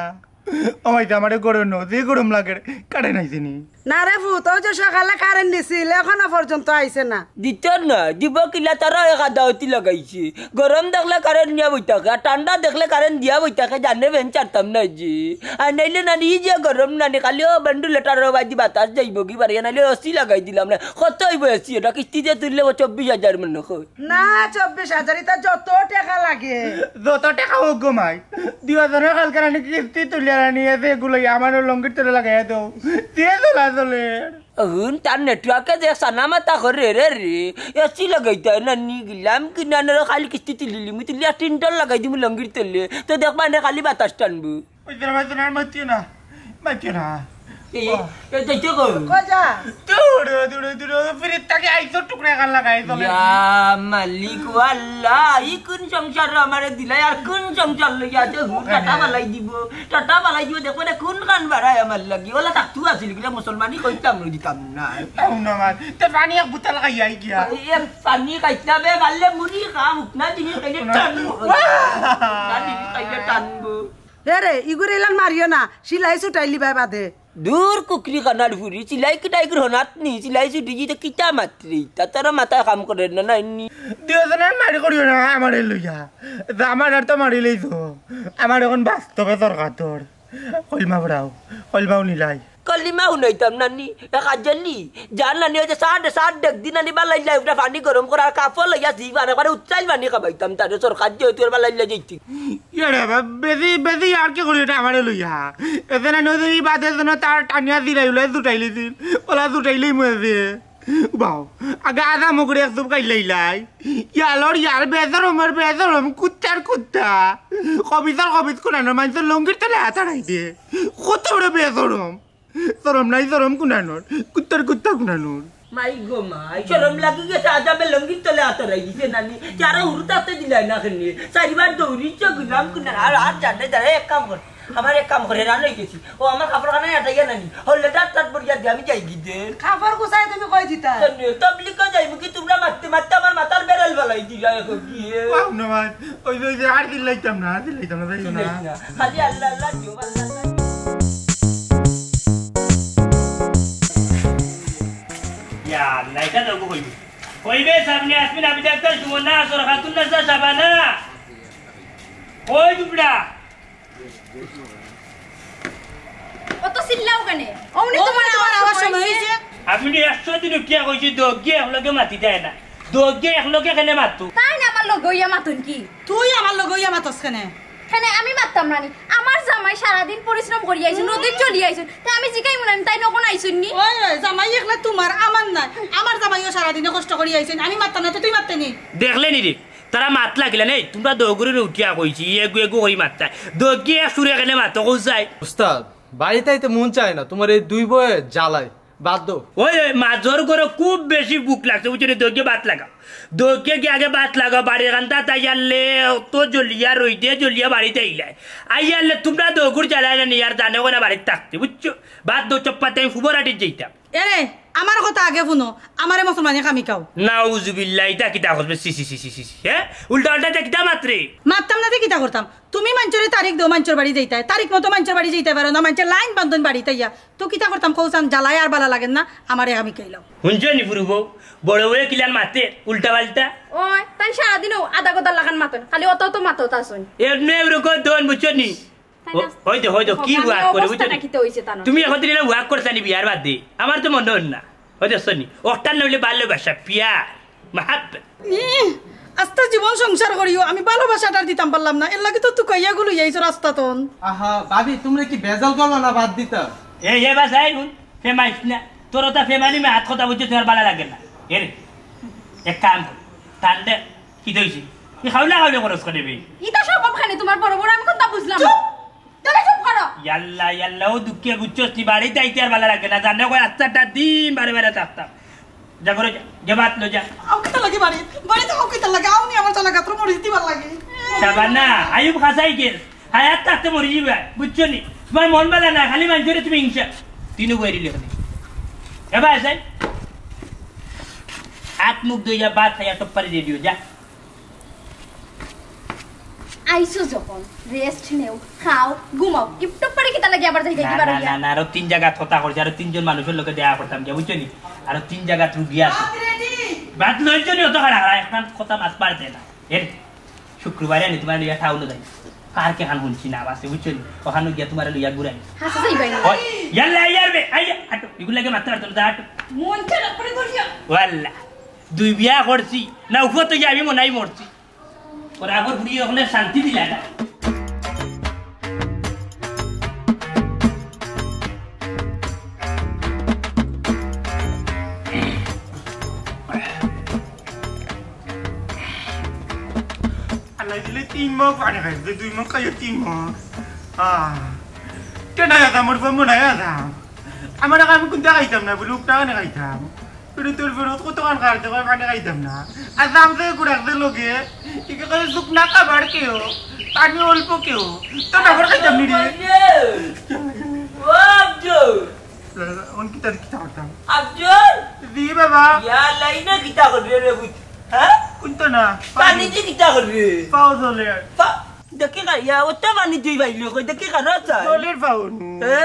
ও ভাই, আমারে গরম ন, যে গরম লাগে, কারে নাইছে নি? না রে ফুত, ওই যে সকালে কারেন্ট নিছিল, এখনো পর্যন্ত আইছে না। দিত না, দিব কিলা, তারা এক আদাওতি লাগাইছে। গরম দেখলে কারেন্ট নিয়া বই থাকে, আর ঠান্ডা দেখলে কারেন্ট দিয়া বই থাকে, জানে বেন ছাড়তাম না যে। আর নাইলে নানি, ই যে গরম নানি, খালি ও ভেন্টিলেটর বাজি বাতাস যাইব কি বাড়িয়া, নাইলে এসি লাগাই দিলাম না। কত হইব এসি? এটা কিস্তিতে তুললে ও চব্বিশ হাজার মনে হয়। না, চব্বিশ হাজার, ইতা যত টেকা লাগে। যত টেকা হোক গো মাই, দুইজনে কালকে রানি কিস্তি তুলিয়া রানি এসে এগুলো আমার লঙ্গির তলে লাগাইয়া দেও। দিয়ে তোলা চলে। হুন, তার নেটওয়ার্কে যে সানা মাথা করে রে রে, এসি লাগাইতে হয় না, নি গেলাম কি না, না, খালি কিস্তি তুলিলিমু, তুলিয়া টিনটল লাগাই দিমু লঙ্গির তলে, তো দেখবা না খালি বাতাস টানবো। ওই তোরা ভাই, তোরা আর মাতিও না, মাতিও না। এই, এই, এই, যাইতে কই? কই যা? দূরে, দূরে, দূরে, ফিরিত থাকি আইছো টুকরা খান লাগাই চলে। ইয়া মালিক আল্লাহ, ই কোন সংসার আমারে দিলাই, আর কোন সংসার লইয়া আছে? হুন, টাটা বালাই দিব, টাটা বালাই দিব, দেখো না কোন কান বাড়ায় আমার লাগি। ওলা তাকতু আছিল কিনা মুসলমানি কইতাম না, দিতাম না। তাও না মার, তে পানি এক বোতল খাই আই গিয়া। এই এক পানি খাইতে হবে, পারলে মুড়ি খা, উঠনা জিনিস খাইলে টানবো। উঠনা জিনিস খাইলে টানবো। এ রে, ইগুরে ইলান মারিও না, সিলাই ছুটাইলি বাই বাদে। দূর কুকরি কানার ফুরি, সিলাই কিটাই করে হনাত নি, সিলাই ছুটি গিয়ে তো কিতা মাত্রি, তা তোর মাথায় কাম করে না, না এমনি। দুইজনের মারি করিও না, আমারে লইয়া। তা আমার আর তো মারি লইছো। আমার এখন বাস্তবে দরকার তোর। কলমা পড়াও, কলমাও নিলাই। কলিমা হুনাইতাম নানি, এ কাজলি, জান নানি, ওই যে সাত, সাত ডেক দিন নানি বালাই লাই, উঠা পানি গরম করার কাপড় লইয়া জি, বারে বারে উচ্চাইল পানি খাবাইতাম, তারে সরকার যে তুই বালাই লাই যাইতি। ইয়ারে বা, বেশি, বেশি আর কি করি এটা আমারে লইয়া। এতে নানি ওই যে ই বাদে যেন তার টানিয়া দিলাই উলাই দুটাইলি দিন, ওলা দুটাইলেই মরে দে। বাও, আগে আধা মুখরে এক চুপ খাইলাইলাই। ইয়ালর ইয়াল বেজরমর বেজরম, কুত্তার কুত্তা। কবিতার কবিত কোনানো, মানুষের লঙ্গির তলে হাত আড়াই দে। কত বড় বেজরম। শরম নাই, শরম কুনানোর। কুত্তার কুত্তা কুনানোর। মাই গো মাই, শরম লাগি গেছে, আজ আমি লঙ্গির তলে হাত আড়াই দিছে নানি। যারা হুরুতাতে দিলাই না কেনে। চারিবার দৌড়িছ গুলাম কুনান। আর, আর জানে, জানে, এক কাম কর। আমার এক কাম করে রান হয়ে গেছি। ও আমার কাপড় খানায় আটাইয়া নানি। হলে ডাট টাট বড়িয়া দিয়ে আমি যাই গিয়ে। কাপড় গুছাই তুমি কই দিতা? তবলিগো যাইমু কি তোমরা মারতে মারতে আমার মাথার বেড়াল বালাই দিলা এখন গিয়ে। ওয়াও না ভাই, ওই যে, ওই যে আর দিলাইতাম না, আর দিলাইতাম না, যাইও না। খালি আল্লাহ আল্লাহ দিও, আল্লাহ আল্লাহ দিও। ইয়া, নাইটা তো কইবি। কইবে সামনে আসবেন, আমি ডাক্তার সুমনা, সরকাতুন নাসা, সাবানা। ওই টুকরা। অত চিল্লাও কেনে? অমনি ও, তোমার তোমার আওয়াজ আওয়াজ সময় হইছে। হইছে। আমি তো একশো দিন উঠিয়া কইছি, দোগিয়ে একলগে মাতি দেয় না। দোগিয়ে একলগে কেনে মাতু? তাই না আমার লগে হইয়া মাতুন কি? তুই আমার লগে হইয়া মাতস কেনে? কেনে আমি মাততাম না নি? আমার জামাই সারাদিন পরিশ্রম করি আইছুন, নদীত চলি আইছুন। তে আমি জিকাই মনে তাই নখন আইছুন নি? ওই, ওই, জামাই একলা তোমার, আমার নাই। আমার জামাইও সারাদিনে কষ্ট করি আইছুন। আমি মাততাম না, তে তুই মাততে নি? দেখলে নি রে? তারা মাত লাগিলা নেই, তোমরা দৌগুরে উঠিয়া কইছি, এগু এগু কই মাততায়। দৌগিয়ে এক সুরে কেনে মাতো, কও চাই। উস্তাদ, বাড়িতে আইতে মন চায় না, তোমার এই দুই বয়ে জ্বালায়। বাদ দেও। ওই, ওই, মাজর ঘরো খুব বেশি ভুক লাগছে, বুঝছো নি? দৌগিয়ে ভাত লাগাও। দৌগিয়ে গিয়ে আগে ভাত লাগাও, বাড়ির কান্দাত আইয়ারলে অত জ্বলিয়া, রইদে জ্বলিয়া বাড়িত আইলায়। আইয়ারলে তোমরা দৌগুর জ্বালায় না নি, আর জানো না বাড়িত থাকতে, বুঝছো? বাদ দেও, চুপ পাতে আমি ফুবর আটিত যাইতাম। এরে, আমার কথা আগে হুনো, আমারে মুসলমানি কামিকাও। নাউজুবিল্লাহ, ইটা কিতা কইবে? ছি, ছি, ছি, ছি, ছি, ছি। হ্যাঁ? উল্টা উল্টা ইটা কিতা মাতরে? মাততাম না তে কিতা করতাম? তুমি মানষরে তারিখ দেও, মানষর বাড়ি যাইতায়। তারিখ মতো মানষর বাড়ি যাইতায় পারো না, মানষে লাইন বান্ধন বাড়িত আইয়া। তো কিতা করতাম কও চান? জ্বালায় আর বালা লাগের না, আমারে কামিকাইলাও। হুনছো নি ফুরু বউ? বড় বউয়ে কিলান মাতে, উল্টা পাল্টা। ওই, তাই সারাদিনও আধা গদার লাখান মাতইন, খালি অত অত মাতত আছইন। এমনে এরকম দন, বুঝছো নি? তাই না? ও, ওই তো, ওই তো, কি ভগবানের ওয়াক করে, অবস্থা বুঝছো নি? নাকি তো হইছে তা না। তুমি এখন দিন ওয়াক করছো নি বিয়ার বাদে? আমার তো মনে হয় না। ওই দেখছো নি? ওটার নাম হইলে ভালোবাসা, পিয়ার, মাহাব্বত। ইহ, আস্তা জীবন সংসার করিও, আমি ভালোবাসাটার দিতাম পারলাম না, এর লাগি তো তুকাইয়া গুলো আইছো রাস্তাতন। আহা, ভাবি, তোমরা কি ভেজাল করবা না বাদ দিতা? এ, এ বাস, এই হুন, সে মাইস না। তোর ওটা ফেমালি মে হাত কথা বুঝছে, তোমার ভালা লাগে না। এরে, এক কাম কর, তান্ডে কি দইছি? কি খাওলা খাওলি খরচ করে বে? ইটা সব ওখানে তোমার বড় বড়, আমি কোনটা বুঝলাম না। চুপ! তুমি চুপ করো। ইয়াল্লা, ইয়াল্লা, ও দুঃখে বুঝছস তুই বাড়িতে আইতে আর ভালা লাগে না। জানে কয় আস্তাটা দিন বারে বারে থাকতাম। যা করে যা, যা ভাত লো যা। আও কিতা লাগে বাড়ি? বাড়িতে আও কিতা লাগে? আও নি আমার চালা গাত্র মরিচ দিবার লাগে। সাবানা, আইব খাসাই গেল। হায়াত থাকতে মরি যাবে, বুঝছো নি? তোমার মন ভালা না, খালি মানুষের তুমি হিংসা। তিনও বই দিলে খালি। এবার আছে। হাত মুখ ধুইয়া ভাত খাইয়া টপ পারি রেডিও যা। আইছো যখন, রেস্ট নেও, খাও, ঘুমাও। টিপটপ করে কিতা লাগে আবার যাই যাই না, কিবার না, হইয়া? না, না, আরো তিন জায়গা থতা করছে, আরো তিনজন মানুষের লোকে দেখা করতাম গিয়া, বুঝছো নি? আরো তিন জায়গা রুগী আছে। ভাত লইছো নি? অত খাড়া খাড়া, একখান কথা মাছ পারতে না। এর শুক্রবারে আনি তোমার লইয়া টাউনে যাই। কার কে খান শুনছি না, বাসে, বুঝছো নি? ওখানে গিয়া তোমার লইয়া ঘুরাই। হাসা যাই ভাই। ওই, ইয়াল্লা, ইয়ার বে, আই, আটো, এগুলো লাগে মাত্র আটো, যা আটো। মন খারাপ করে বসিয়া। ওয়াল্লা, দুই বিয়া করছি, না উপর তো আমি মনে হয় মরছি। ওর আগর বুড়ি ওখানে শান্তি দিলা না। আল্লাহ দিলে তিন মগ পানি খাইছে, দুই মগ খাইছে তিন মগ। আহ, কেন আয়া দাম, ওর বম্ব নাই আয়া দাম। আমার আগে আমি কোনটা খাইতাম না, বলে উপটা কেন খাইতাম? ফিরে তোর ফেরত কত কান খাইতে কয় পানি খাইতাম না। আর দাম থেকে গুড়াক দে লগে, একে কয় শুকনা খাবার কেউ, পানি অল্প কেউ, তো ব্যবহার খাইতাম নি রে। ও আব্দুল! অন কিতা কিতা করতাম? আব্দুল! জি বাবা। ইয়া লাইনে কিতা করবে রে বুঝ? হ্যাঁ? কোনটা না? পানি দিয়ে কিতা করবে? পাও চলে। পা-, দেখি খাইয়া, ওটা পানি তুই বাইলে কই, দেখি খারো চাই। চলের পাও নু। এ,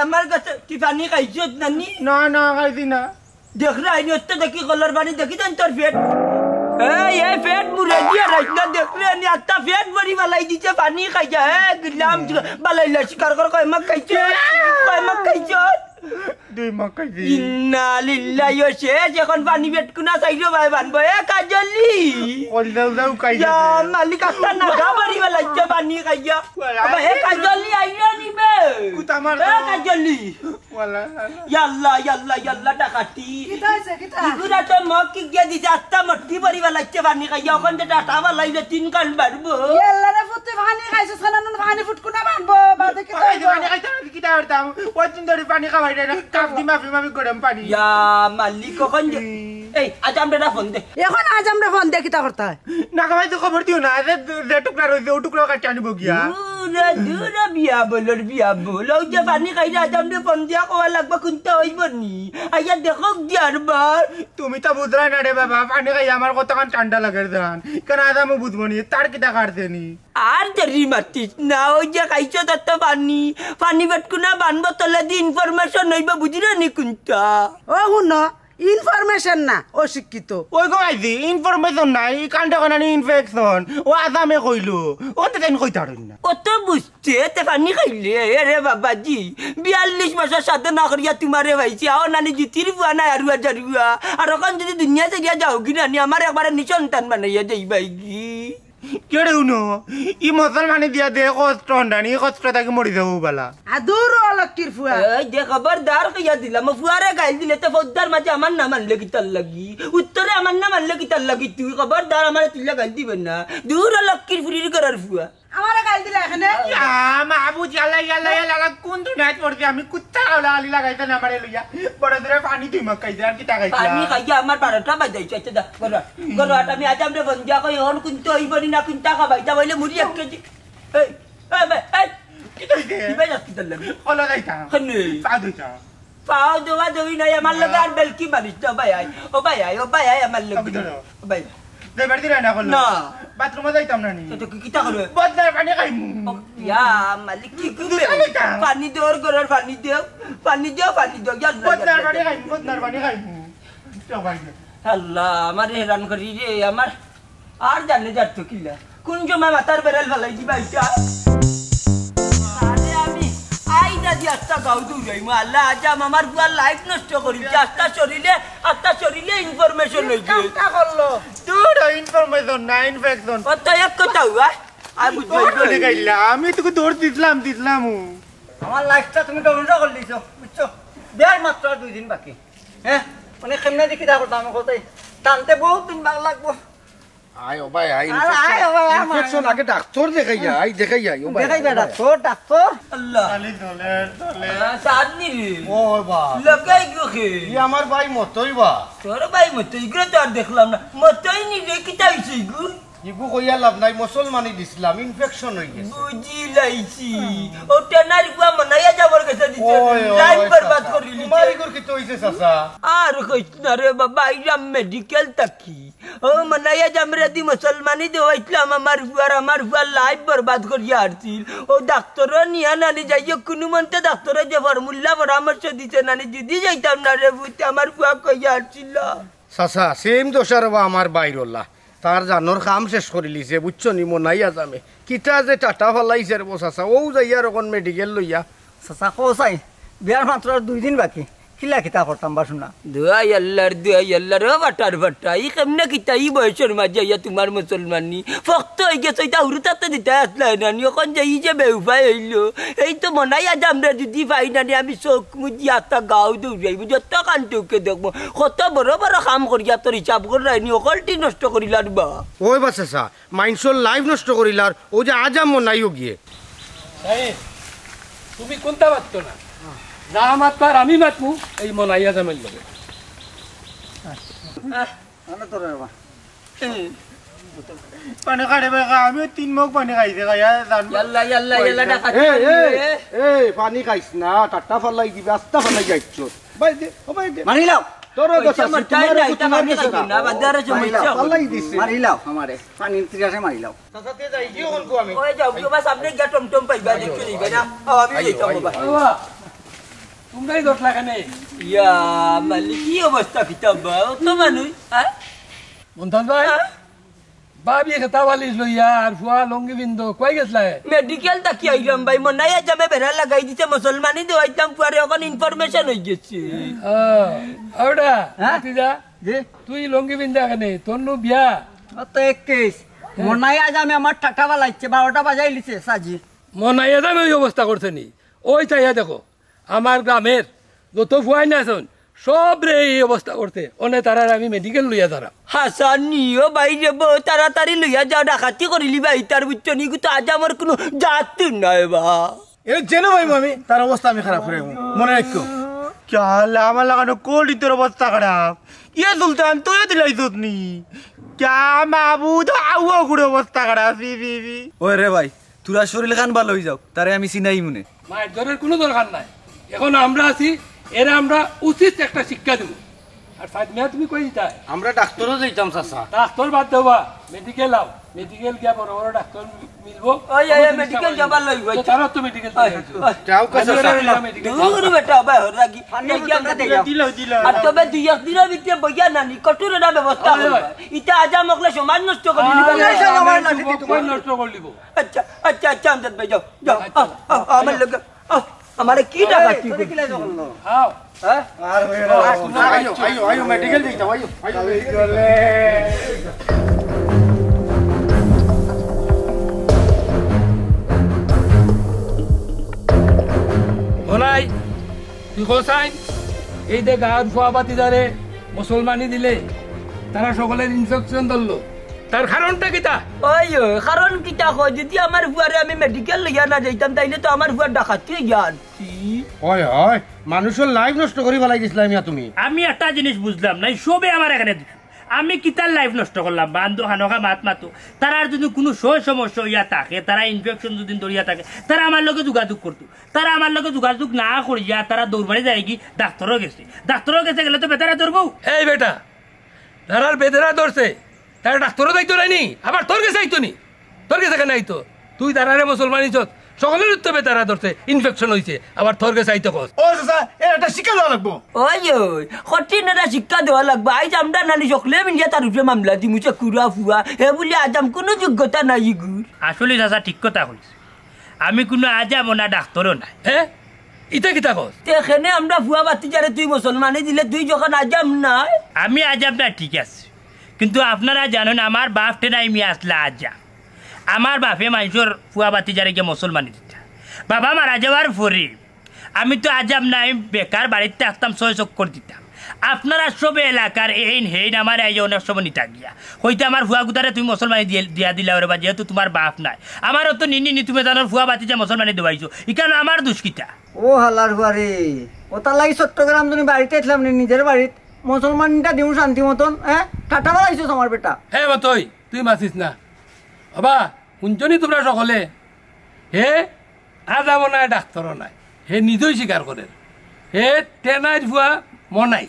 আমার কাছে কি পানি খাইছত নানি? না, না, খাইছি না। দেখরে আইনি, ওটা দেখি কলর পানি, দেখি দেন তোর পেট। এই, এই পেট মুড়ে দিয়া রাইত না, দেখরে আনি, আত্মা পেট ভরি বালাই দিছে পানি খাইয়া, এ, গিলাম, বালাই লা শিকার কর, কয় মাগ খাইছে, কয় মাগ খাইছে। দুই মগ খাইছি। ইন্না লিল্লাহি ওয়া শেষ, এখন পানি বেটকুনা চাইরো ভাই বানবো। এ কাজলি। কলজাল যাও খাই ইয়া গেছে। মালিক, আস্তা নাগা বাড়ি বেলাইছে পানি খাইয়া। ওয়ালা। আবার হে কাজলি আইলো নিবে। কুতা মার এ দাও। কাজলি। ওয়ালা, ওয়ালা। ইয়াল্লা, ইয়াল্লা, ইয়াল্লা, ডাকাতি। কিতা হইছে, কিতা? ইগুরা তো মগ কি গিয়া দিছে, আস্তা মট্টি বাড়ি বেলাইছে পানি খাইয়া, ওখান থেকে ডাটা বালাইলে তিন কান বাড়বো। ইয়াল্লা রে পুতে পানি খাইছে, সানানুন পানি ফুটকুনা বানবো, বাদে কিতা খাইছে হইবো? পানি খাইতে কিতা করতাম? ওই দিন ধরে পানি খাওয়াই না, কাপ দি মাফি মাফি গরম পানি। ইয়া মালিক, কখন যে, হুম। এই, আজ আমরা ফোন দে। এখন আজ আমরা ফোন দে, কিতা করতা? না খাওয়াই তো খবর দিও না, যে, যে টুকরা রইছে, ও টুকরা কাটি আনিব গিয়া। দূরে, দূরে বিয়া বলর বিয়া বল। ওই যে পানি খাইলে আজ আমরা ফোন দিয়া কওয়া লাগবো, কোনটা হইব নি? আইয়া দেখো দিয়ার বার। তুমি তো বুঝরায় না রে বাবা, পানি খাই আমার কতখান ঠান্ডা লাগে জান। কেন আজ আমি বুঝবো নি, তার কিতা কাটছে নি? আর দেরি মাতিস না, ওই যে খাইছো তত পানি, পানি বেটকুনা বানবো তলে দি ইনফরমেশন হইব, বুঝলে নি কোনটা? ও হুনো, ইনফরমেশন না, অশিক্ষিত। ওই গো আইজি, ইনফরমেশন নাই, ই কাণ্ড কানানি ইনফেকশন। ও আজামে কইলো, ও তো তাইন কইতা পারইন না। ও তো বুঝতে, তে পানি খাইলে, এ রে বাবাজি, বিয়াল্লিশ বছর সাধনা করিয়া তোমারে পাইছি, আও নানি জিতির ফুয়া নাই আরুয়া জারুয়া। আর ওখান যদি দুনিয়া ছাড়িয়া যাও কি নানি, আমার একবারে নিঃসন্তান বানাইয়া যাইবাই কি? কেড়ে হুনো, ই মুসলমানি দিয়া দে কষ্ট হন্ডানি, ই কষ্ট থাকি মরি যাবো বালা। আদুর ও লক্ষ্মীর ফুয়া। এই যে খবরদার কইয়া দিলাম, ও ফুয়ারে গাইল দিলে তো ফৌজদার মাঝে আমার নাম আনলে কিতার লাগি? উত্তরে আমার নাম আনলে কিতার লাগি? তুই খবরদার আমারে তুইলা গাইল দিবে না। দূর ও লক্ষ্মীর ফুরির ঘরের ফুয়া। আমারে গাইল দিলা এখানে? ইয়া, মাহবুব, ইয়াল্লা, ইয়াল্লা, ইয়াল্লা, কোন দুনিয়াত পড়ছি আমি? কুত্তা গাওলা গালি লাগাইছে না আমারে লইয়া। বড় ধরে পানি দুই মগ খাইছে, আর কিতা খাইছে? পানি খাইয়া আমার বারোটা বাজাইছে। আচ্ছা, দা, গরো, গরো, আর আমি আজ আমরা বন্ধু কই, এখন কুন্তা হইব নি না, কুন্তা খাবাইতা বলে মুড়ি এক কেজি। এই, এই, এই, এই। কিতা হইছে? কি ভাই, কিতা লাগে? ওলা যাইতা। খানে। পা ধুইতা। পাও দেওয়া দেওয়ি নাই, আমার লগে আর বেলকি মারিস না, ও ভাই আয়, ও ভাই আয়, ও ভাই আয়, আমার লগে। ওকে ধরো। ও ভাই। যাইবার দিলে না করলো। না। বাথরুমে যাইতাম না নি। তো, তো কি, কিতা করবে? বদনার পানি খাইমু। ও, ইয়া, মালিক, কি, কি দুধ খাইতাম। পানি দেও, ঘরর পানি দেও, পানি দেও, পানি দেও, ইয়া আল্লাহ, বদনার ইয়া আল্লাহ। পানি খাইমু, বদনার পানি খাইমু। যাও ভাই, যাও। আল্লাহ, আমারে হেরান করি রে, আমার আর জানে যার তো কিলা। কোন সময় মাথার বেড়াল ফালাই দিবা এটা? আরে আমি আই দাদি আস্তা গাও দৌড়াইমু। আল্লাহ আজাম আমার বুয়ার লাইফ নষ্ট করি। আস্তা শরীরে, আস্তা শরীরে ইনফরমেশন হইছে। কামটা করলো। তোর ইনফরমেশন না, ইনফেকশন। ও তো এক কথা হুয়া। আর বুঝবো, বুঝবো। আমি তোকে দৌড় দিলাম, দিলাম। আমার লাইফটা তুমি ধ্বংস করে দিছো, বুঝছো? বিয়ার মাত্র আর দুই দিন বাকি। হ্যাঁ, মানে কেমনে দেখি তা করতাম আমি কোথায়? টানতে বহুত দিন ভালো লাগবো। আয় ও ভাই, আয়, আর ইনফেকশন, আয় ও ভাই, আমার ইনফেকশন আগে ডাক্তার দেখাইয়া, আয় দেখাইয়া, ও ভাই, দেখাইবা ও ভাই। Doctor, doctor. আল্লাহ। খালি দলের, দলের। আহ, সাদ নি রে। ও বা। লাগাই গো খে। ই আমার ভাই মতই বা। তোর ভাই মতই গো তো আর দেখলাম না। মতই নি রে, কিতা হইছে গো? ইগু কইয়া লাভ নাই, মুসলমানি দিছিলাম, ইনফেকশন হই গেছে। বুঝি লাইছি। ও টেনার গুয়া মনাইয়া যাবার গেছে দিছে। ওই, ওই, লাইফ ওই, বরবাদ চাচা। করি লিছে। তোমার ইগুর কিতা হইছে, চাচা? আর কইস না রে বাবা, আইরাম মেডিকেল থাকি। ও মনাইয়া জামরে দি মুসলমানি দেওয়াইছিলাম আমার ফুয়ার, আমার ফুয়ার লাইফ বরবাদ করিয়া হারছিল। ও ডাক্তার নিয়া নানি যাইও, কোনো মন্তে ডাক্তারে যে ফর্মুলা পরামর্শ দিছে নানি, যদি যাইতাম না রে বুঝতে আমার ফুয়া কইয়া হারছিল। চাচা, সেম দোষ আর বা আমার বাইরল্লা। তার জানোর কাম শেষ করি লিছে, বুঝছো নি, মনাইয়া জামে। কিতা যে টাটা ফালাইছে রে বো চাচা, ও যাইয়া আর অখন মেডিকেল লইয়া। চাচা, কও চাই, বিয়ার মাত্র আর দুই দিন বাকি, কিলা কিতা করতাম বা শুনা। দুয়াই আল্লাহর, দুয়াই আল্লাহর, ও বাটার বাটা, ই কেমনে কিতা ই বয়সর মাঝে আইয়া তোমার মুসলমানি? ফক্ত হই গেছে, ইটা হুরুতাতে দিতা আসলাই না নি, অখন যে ই যে বেউপায় হইলো, এই তো মনাইয়া জামরে যদি পাই না নি, আমি চোখ মুজি আত্মা গাও দৌড়াইব, যত কান চোখে দেখবো, কত বড় বড় কাম করিয়া তোর হিসাব করে রাইনি, অকলটি নষ্ট করিলার বা। ওই বা চাচা, মাইনষর লাইফ নষ্ট করিলার, ও যে আজাম মনাইও গিয়ে। সাহেব, তুমি কোনটা মাততো না? যা মাতবার আমি মাতমু, এই মনাইয়া জামের লগে। আহ, আনো তোরে বাবা। পানি খাড়ে ভাই, আমিও তিন মগ পানি খাইছি, খাইয়া জানবো। ইয়াল্লা, ইয়াল্লা, ইয়াল্লা, ডাকাতি এ, এ, করবি, এ। এ, পানি খাইস না, টাট্টা ফালাই দিবি, আস্তা ফালাই যাইছ। ভাই দে, ও ভাই দে। মারি লাও। তোর ওই পয়সা দোষ আছে, মারতে তোমার নাই, ওই এটা তোমার মারি দোষ খাইছি আছে। না, বাজারে যে মারি মরছে লাও, এখন। ফালাই দিছে। মারি লাও আমারে, পানি তিরাসে মারি লাও। চাচা, তে যাই, গিয়ে ফোন কো আমি। ওই যাও, বাবা, সামনে গিয়া টমটম পাইবা, দেখছো নি, ভাই না? ও, আমি আইও, যাইতাম, আইও। বাবা। বাবা, তোমরাই দোষ লাগানে। ইয়া, মালিক, কি অবস্থা, কিতা বা? অত মানুষ, হ্যাঁ? মন্তাজ ভাই, হ্যাঁ? ভাবি খেতা বালিশ লইয়া আর ফুয়া লুঙ্গি পিন্দো, কই গেছলায়? মেডিকেল থাকি আইলাম ভাই, মনাইয়া জামে বেড়া লাগাই দিছে, মুসলমানি দেওয়াইতাম, ফুয়ারে অখন ইনফরমেশন হই গেছে। ও, ওটা, হ্যাঁ? ভাতিজা, জি? তুই লুঙ্গি পিন্দা কেনে? তোর নু বিয়া? ও তো এক কেস। হ্যাঁ। মনাইয়া জামে আমার টাটা বালাইছে, বারোটা বাজাই লিছে সাজি। মনাইয়া জামে ওই অবস্থা করছে নি? ওই চাইয়া দেখো, আমার গ্রামের যত ফুয়াইন আছইন, সবরে এই অবস্থা করছে। অনে তারার আমি মেডিকেল লইয়া যারাম। হাসানি, ও ভাই রে, বউ তাড়াতাড়ি লইয়া যাও, ডাকাতি করিলিবা ইতার, বুঝছো নি? ইগু তো আজামর কুনু জাত নাই বা। এ যেন ভাই আমি, তার অবস্থা আমি খারাপ করে মনে রাখো। কিয়া আল্লাহ, আমার লাগানো কোল্ড তোর অবস্থা খারাপ। ইয়ে সুলতান, তুইও দিলাইছত নি? কিয়া মাবুদ, আউয়া করে অবস্থা খারাপ, ফি, ফি, ফি। ওই রে ভাই, তোরা শরীর খান ভালো হয়ে যাও, তারে আমি চিনাই মনে। মারধরের কোনো দরকার নাই, এখন আমরা আছি, এরা আমরা উচিত একটা শিক্ষা দেব। আর সাইদ মিয়া, তুমি কই দিতায়? আমরা ডাক্তারও যাইতাম, চাচা। ডাক্তার বাদ দেবা, মেডিকেল আও, মেডিকেল গিয়া বড় বড় ডাক্তার মিলবো। ওই, ওই, ওই, মেডিকেল যাবার লই, ওই। তো তারা তো মেডিকেল ওই, যাইছে। ওই। যাও, আমি কাছে ওরা যাও। লইয়া মেডিকেল দূর বেটা, ভাই, হর লাগি। এই কি আমরা দিলা, দিলা, দিলা। আর তবে দুই এক দিনের ভিতরে বইয়া নানি, কঠোর একটা ব্যবস্থা ওই, করবা। ওই। ইটা আজাম অকলে সমাজ নষ্ট করি আরে, দিবা। আরে, আরে, আমার লাঠি দি তোমার নষ্ট করি দিব। আচ্ছা, আচ্ছা, আচ্ছা, আমজাদ ভাই, যাও, যাও, আচ্ছা। আও, আও, আমার লগে, আও, আমারে কি ডাকাতি তোরে করছিস? কিলা করলো? আও। হ্যাঁ? আর হইল না। আও, আও, আও, আও, মেডিকেল যাইতাম, আও, আও। ও নাই, তুই কোথায়? এই দে গাঁর ফুয়া ভাতিজারে মুসলমানি দিলে তারা সকলের ইনফেকশন ধরলো। তার কারণটা কিতা? ওই, ওই, কারণ কিতা কয়, যদি আমার ফুয়ারে আমি মেডিকেল লইয়া না যাইতাম, তাইলে তো আমার ফুয়ার ডাকাতি হইয়া আনছি। ওই, ওই, মানুষের লাইফ নষ্ট করি ফালাই দিছিলাম ইয়া তুমি। আমি একটা জিনিস বুঝলাম না, এই সবে আমার এখানে দিছো। আমি কিতার লাইফ নষ্ট করলাম? বান্দো খানোকা মাত মাতো। তারার যদি কোনো সয় সমস্যা হইয়া থাকে, তারা ইনফেকশন যদি ধরিয়া থাকে, তারা আমার লগে যোগাযোগ করতো। তারা আমার লগে যোগাযোগ না করিয়া তারা দৌড় মারি যায় কি ডাক্তারও গেছে। ডাক্তারও গেছে গেলে তো বেতারা ধরবো। এই বেটা, যারার বেদেরা ধরছে, তারা ডাক্তারও যাইতো নাইনি, আবার তোর গেছে আইতো নি? তোর গেছে কেন আইতো? তুই তারারে মুসলমান ইছত, সকলের উত্তরে তারা ধরছে, ইনফেকশন হইছে, আবার তোর গেছে আইতো কস। ও চাচা, এর একটা শিক্ষা দেওয়া লাগবো। ওই, ওই, কঠিন একটা শিক্ষা দেওয়া লাগবো। আইজ আমরা নানি সকলে মিলিয়া তার উপরে মামলা দিমু, যে কুড়া ফুয়া, হে বলি আজাম কোনো যোগ্যতা নাই ইগুর। আসলে চাচা ঠিক কথা কইছে। আমি কোনো আজামও না, ডাক্তারও নাই। হ্যাঁ? ইতা কিতা কস? তে এখানে আমরা ফুয়া ভাতিজারে তুই মুসলমানি দিলে তুই যখন আজাম নাই। আমি আজাম না, ঠিক আছে, কিন্তু আপনারা জানেন আমার বাপ টেনাই মিয়া আসলা আজাম। আমার বাপে মানুষের ফুয়া ভাতিজারে গিয়ে মুসলমানি দিতা। বাবা মারা যাওয়ার পরে আমি তো আজাম নাই, বেকার বাড়িতে আসতাম, ছয় চক্কর দিতাম। আপনারা সবে এলাকার এইন হেইন আমারে আইয়া অনেক সময় নিতা গিয়া। কইতা আমার ফুয়া গুতারে তুমি মুসলমানি দিয়া দিলাও রে বা, যেহেতু তুমার বাপ নাই। আমারও তো নিনি নি তুমি জানোর ফুয়া ভাতিজা মুসলমানি দেওয়াইছো। ইখান আমার দুষ কিতা? ও হালার ফুয়া রে, ওটার লাগি চট্টগ্রাম তুমি বাড়িত আইছলাম নি, নিজর বাড়িত মুসলমানিটা দিমু শান্তি মতন, হ্যাঁ? ঠাট্টা বাড়াইছো আমার বেটা। হে বাতই, তুই মাতিস না। বাবা, হুনছো নি তুমরা সকলে? হে আজামও নায়, ডাক্তারও নায়, হে নিজেউ স্বীকার করের। হে তেনাইর ফুয়া মনাই,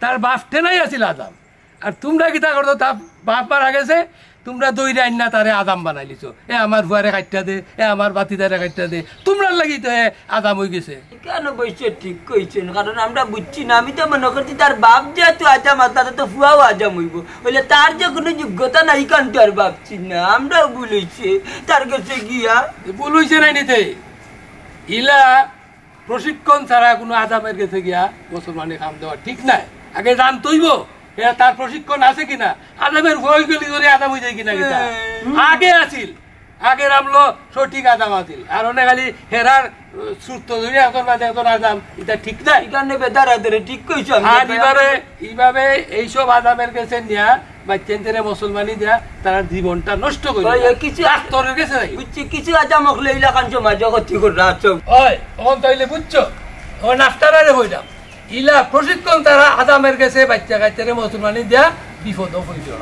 তার বাপ তেনাই আছিল আজাম। আর তুমরা কিতা করছো? তার বাপ মারা গেছে, তুমরা ধইরা আইন্না তারে আজাম বানাইলিছো। এ আমার ফুয়ারে কাইট্টা দে, এ আমার ভাতিজারে কাইট্টা দে, তুমরার লাগি তো এ আজাম অইগেছে। কেনে অবশ্য ঠিক কইছইন, কারণ আমরা বুঝছি না। আমি তো মনো করছি তার বাপ যেহেতু আজাম, আর তাতে তো ফুয়াও আজাম অইবো। অইলে তার যে কুনু যোগ্যতা নাই, ইখান তো আর ভাবছি না। আমরাও ভুল অইছে তার গেছে গিয়া। ভুল অইছে নায় নি তে, ইলা প্রশিক্ষণ ছাড়া কুনু আজামের গেছে গিয়া মুসলমানি কাম দেওয়া ঠিক নায়। আগে জানতে অইবো, হে তার প্রশিক্ষণ আছে কিনা, আজামের ফুয়া অইগেলি ধরি আজাম অইযায় কিনা কিতা। আগে আছিল, আগের আমলো সঠিক আজাম আছিল। আর অনে খালি হেরার, আহ, সুরত ধরি একজন বাদে একজন আজাম, ইটা ঠিক নায়। ইখান বেদারা ধরে ঠিক কইছো। আমি আর ইভাবে, ইভাবে এইসব আজামের গেছে নিয়া বাচ্চাইন্তরে মুসলমানি দিয়া তার জীবনটা নষ্ট করি। ওই, ওই কিছু ডাক্তারের গেছে যাই। বুঝছি, কিছু আজাম অকলে ইলাখান সমাজে ক্ষতি কররা আছে। ওই, অখন তাইলে বুঝছো? অখন আপনারারে কইলাম, ইলা প্রশিক্ষণ তারা আজামের গেছে বাচ্চা কাচ্চারে মুসলমানি দিয়া বিপদ অইতো।